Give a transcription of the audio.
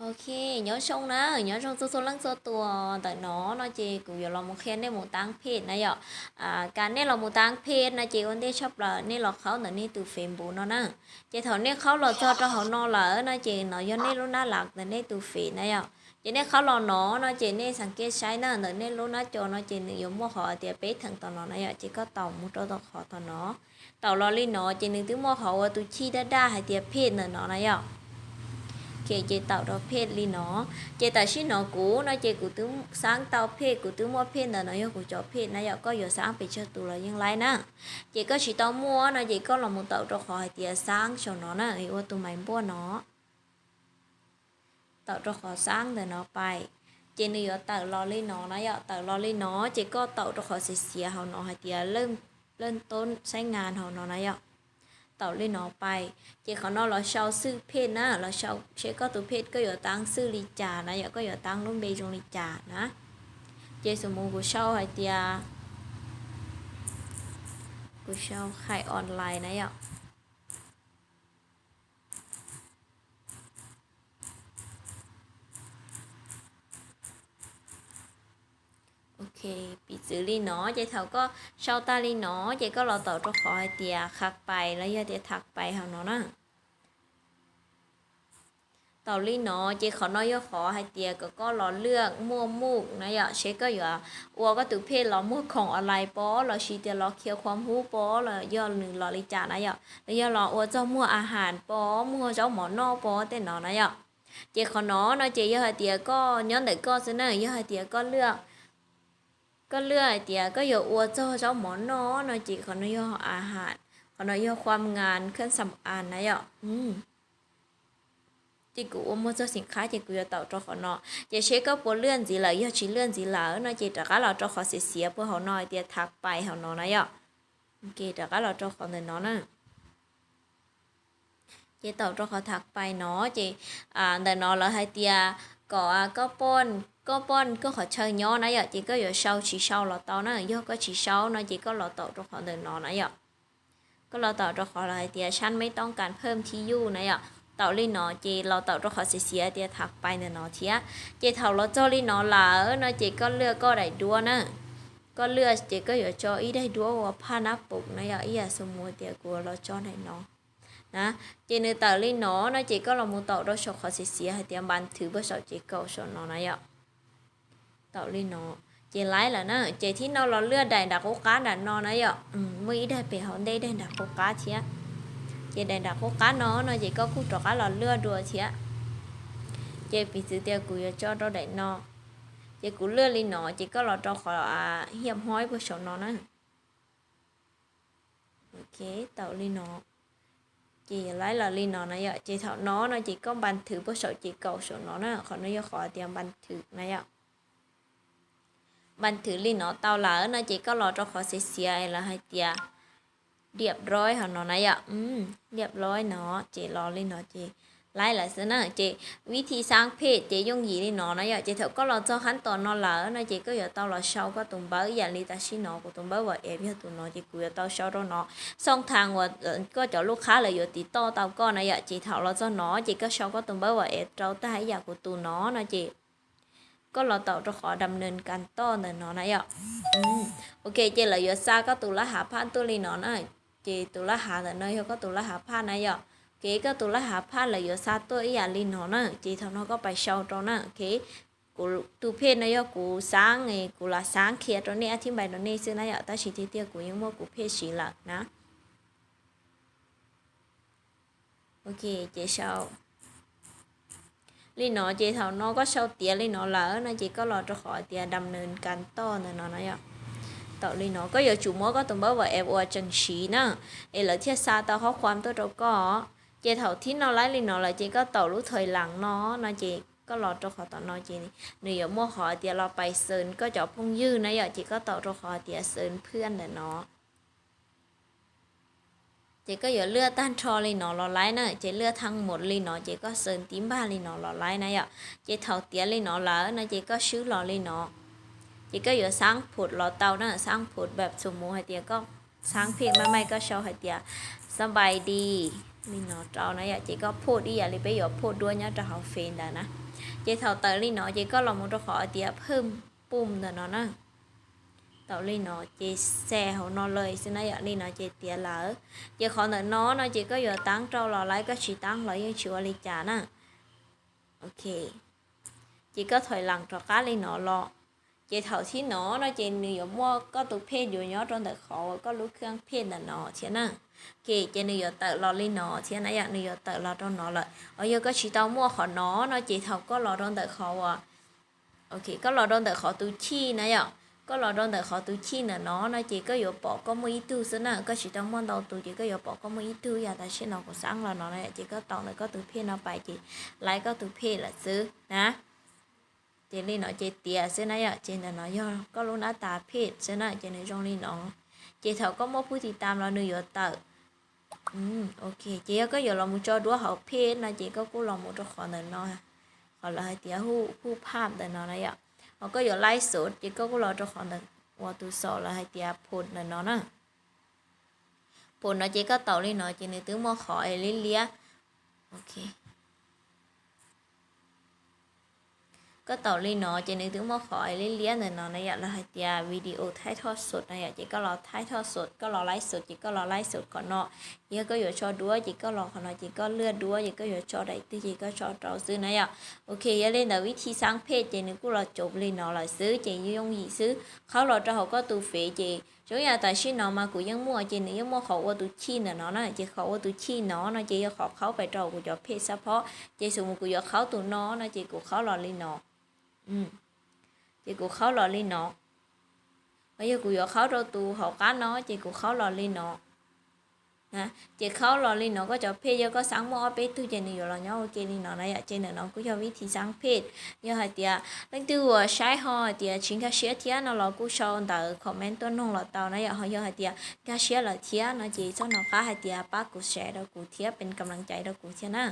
Ok, nyob zoo na, nyob zoo txhua txhua leej txhua tus. Ntawm no no ces kuv yuav los mus qhia nej mus taab phej na yom. Ka nej los mus taab phej no ces ua ntej tshaj plaws nej los qhaub ntawm nej tus Facebook no na. Ces thaum nej qhaub los txog rau hauv no lawm no ces no yog nej lub nab lav ntawm nej tus fev na yom. Ces nej qhaub los no no ces nej xav kev saib na, ntawm nej lub nab co no ces nws yuav muaj qhov tias peb theem tom no na yom, ces koj taum mus rau tom qhov tom no. Taum los li no ces nws twb muaj qhov ua tus chij daj daj hais tias phej ntawm no na yom. Ces taum rau phej li no. Ces tam sim no kuv no ces kuv twb xaab tau phej, kuv twb muaj phej ntawm no yog kuv cov phej na yom, koj yuav xaab pes tsawg tus los yeej laib na. Ces koj tsis tau muaj no ces koj los mus taum rau qhov hais tias xaab saum no na, ua tus maiv npuaj no. Taum rau qhov xaab ntawm no pais, ces nws yuav tawm los li no na yom, tawm los li no ces koj taum rau qhov xiav xiav hauv no hais tias lej toob saib ngas hauv no na yom. Taum li no pais, ces qhov no los sau xwb phej na, los sau seb koj tus phej koj yuav taab xwb li cas na yom, koj yuav taab lub npe zoo li cas na. Ces xum mus kuv sau hais tias, kuv sau Khai Online na yom. Ok, piv txwv li no ces thaum koj sau tag li no ces koj los taum rau qhov hais tias khaj pais los yog tias tham pais hauv no na. Taum li no ces qhov no yog qhov hais tias kom koj los lwaj muaj muj na yom, seb koj yuav ua koj tus phej los muag khoom online pob los sis tias los khiav khuam hub pob los yog nws los li cas na yom, los yog los ua txog muag a has pob, muag zaub mov noj pob tej no na yom. Ces qhov no no ces yog hais tias koj nyob ntawm koj xwb na, yog hais tias koj lwaj, koj lwaj hais tias koj yuav ua txog zaub mov noj no ces qhov no yog a has, qhov no yog khuam ngas khab xam as na yom. Ces kuv ua muag txog xim qhab ces kuv yuav taum rau qhov no. Ces seb koj puas lwaj ntxiv lawm, yog tsis lwaj ntxiv lawm no ces rov qab los rau qhov xiav xiav puag hauv no hais tias tham pais hauv no na yom. Rov qab los rau qhov ntawm no na. Ces taum rau qhov tham pais no ces ntawm no lawv hais tias kom koj poj, koj qhov chaw nyob na yom, ces koj yuav sau tsis sau los tau na, yog koj tsis sau no ces koj los taum rau qhov ntawm no na yom. Koj los taum rau qhov lawv hais tias sab meb toob kas phaj thib yuj na yom. Taum li no ces los taum rau qhov xiav xiav tias tham pais ntawm no thiab. Ces thaum los txog li no lawm no ces koj lwaj koj daim duab na. Koj lwaj ces koj yuav tso ib daim duab ua phaj nab pum na yom, ib yam xus mus tias kuv los tso daim no na. Ces nws tawm li no no ces koj los mus taum rau saum qhov xiav xiav hais tias npas thwv puag saum ces kaum saum no na yom. Taum li no ces laib lawm na. Ces thib no los lwaj daim nram qub qab nram no na yom, muaj ib daim pem hauv ntej, ib daim nram qub qab thiab. Ces daim nram qub qab no no ces koj kuj rov qab los lwaj dua thiab. Ces piv txwv tias kuv yuav tso rau daim no, ces kuv lwaj li no ces koj los rau qhov hiam hmob puag saum no na. Taum li no ces yuav laib los li no na yom. Ces thaum no no ces koj npas thwv puag saum ces kaum saum no na, qhov no yog qhov tias npas thwv na yom. Npas thwv li no tau lawm no ces koj los rau qhov xiav xiav es lawv hais tias diam roib hauv no na yom. Diam roib no ces los li no ces laib lawm xwb na. Ces vib thi xaab phej ces yooj yim li no na yom. Ces thaum koj los txog qhab tom no lawm no ces koj yuav tau los sau koj tus npawb ib yam li tam sim no kuv tus npawb WhatsApp yog tus no ces kuv yuav tau sau rau no. Xooj thaas uas koj cov lub qhab lawv yuav tiv toj tau koj na yom. Ces thaum los txog no ces koj sau koj tus npawb WhatsApp rau tag ib yam kuv tus no no ces koj los taum rau qhov dam nees kas toj ntawm no na yom. Ok, ces lawv yuav xa koj tus laj hav phaj tuaj li no na. Ces tus laj hav ntawm no yog koj tus laj hav phaj na yom. Ces koj tus laj hav phaj lawv yuav xa tuaj ib yam li no na. Ces thaum no koj pais sau rau na. Ok, kuv tus phej no yog kuv xaab, kuv lam xaab qhia rau nej, ab thib npai rau nej xwb na yom, tab sis tiag tiag kuv yeej muaj kuv phej siv lawm na. Ok, ces sau li no ces thaum no koj sau tiav li no lawm no ces koj los rau qhov tias dam nees kas toj ntawm no na yom. Taum li no koj yuav tsum muab koj tus npawb WhatsApp uas tseem siv na, es lawv thiaj xa tau qhob khuam tuaj rau koj. Ces thaum thib no laib li no lawm ces koj taum lub thais las no no ces koj los rau qhov tom no ces nws yuav muaj qhov tias los pais xees koj cov phooj ywg na yom, ces koj taum rau qhov tias xees phwaj ntawm no. Ces koj yuav lwaj tag nrho li no los laib na, ces lwaj thaj mus li no ces koj xees tib npag li no los laib na yom. Ces thaum tiav li no lawm no ces koj swb los li no. Ces koj yuav xaab phum los tau na, xaab phum npam xus mus hais tias koj xaab phej maij maij koj sau hais tias sab npais dis li no rau na yom, ces koj phoj ib yam li peb yuav phoj duab nyob rau hauv Face ntawd na. Ces thaum tawm li no ces koj los mus rau qhov tias phwj pum ntawm no na. Thaum li no ces xa hauv no lawm xwb na yom, li no ces tiav lawm. Ces qhov ntawm no no ces koj yuav taab rau los lawm, koj tsis taab los yeej tsis ua li cas na. Ok, ces koj thauj lees rov qab li no los. Ces thaum thib no no ces nws yuav muaj koj tus phej yuav nyob rau ntawm qhov uas koj lub khab phej ntawm no thiab na. Ok, ces nws yuav tawm los li no thiab na yom, nws yuav tawm los rau no lawm. Os, yog koj tsis tau muaj qhov no no ces thaum koj los rau ntawm qhov uas, ok, koj los rau ntawm qhov tus chij na yom, koj los rau ntawm qhov tus chij ntawm no no ces koj yuav pom koj muaj ib tug xwb na, koj tsis tau muaj ntau tus ces koj yuav pom koj muaj ib tug. Yog tam sim no kuv xab los no na yom, ces koj taus ntawm koj tus phej no pais ces lawv koj tus phej lawm xwb na. Ces li no ces tiav xwb na yom, ces ntawm no yog koj lub nab tas phej xwb na, ces nws zoo li no. Ces thaum koj muaj phub tiv tam los nws yuav tawm. Ok, ces yog koj yuav los mus tso duab hauv phej no ces koj kuj los mus rau qhov ntawm no, qhov lawv hais tias hu phaj ntawm no na yom. Ho koj yuav laij xov ces koj kuj los rau qhov ntawm uas tus xov lawv hais tias phum ntawm no na. Phum no ces koj taus li no ces nws twb muaj qhov es liab liab. Ok, koj taus li no ces nws twb muaj qhov es liab liab ntawm no na yom, lawv hais tias video thaij thoj xov na yom, ces koj los thaij thoj xov, koj los laij xov ces koj los laij xov qhov no. Yog koj yuav tso duab ces koj los qhov no ces koj lwaj duab, ces koj yuav tso daim twg ces koj tso rau xwb na yom. Ok, yog li ntawd vib thi xab phej ces nws kuj los cov li no lawm xwb ces yooj yim xwb. Qhaub los rau hauv koj tus Face ces zoo yam tam sim no mas kuv yeej muaj, ces nws yeej muaj qhov ua tus chij ntawm no na, ces qhov ua tus chij no no ces yog qhov qhaub pais rau kuv cov phej xab phob. Ces xws mus kuv yuav qhaub tus no no ces kuv qhaub los li no. Ces kuv qhaub los li no. Ho yog kuv yuav qhaub rau tus hauv qab no ces kuv qhaub los li no. Ces qhaub los li no koj cov phej, yog koj xab muaj ob peb tug ces nws yuav los nyob ua ke li no na yom. Ces ntawm no kuj yog vib thi xab phej. Yog hais tias leej twg uas saib ho hais tias tsis nkag siab thiab no los kuj sau ntawv comment tuaj noog los tau na yom. Ho yog hais tias nkag siab lawm thiab no ces txhob hnov qab hais tias pab kuv share rau kuv thiab pes kam lees cai rau kuv thiab na.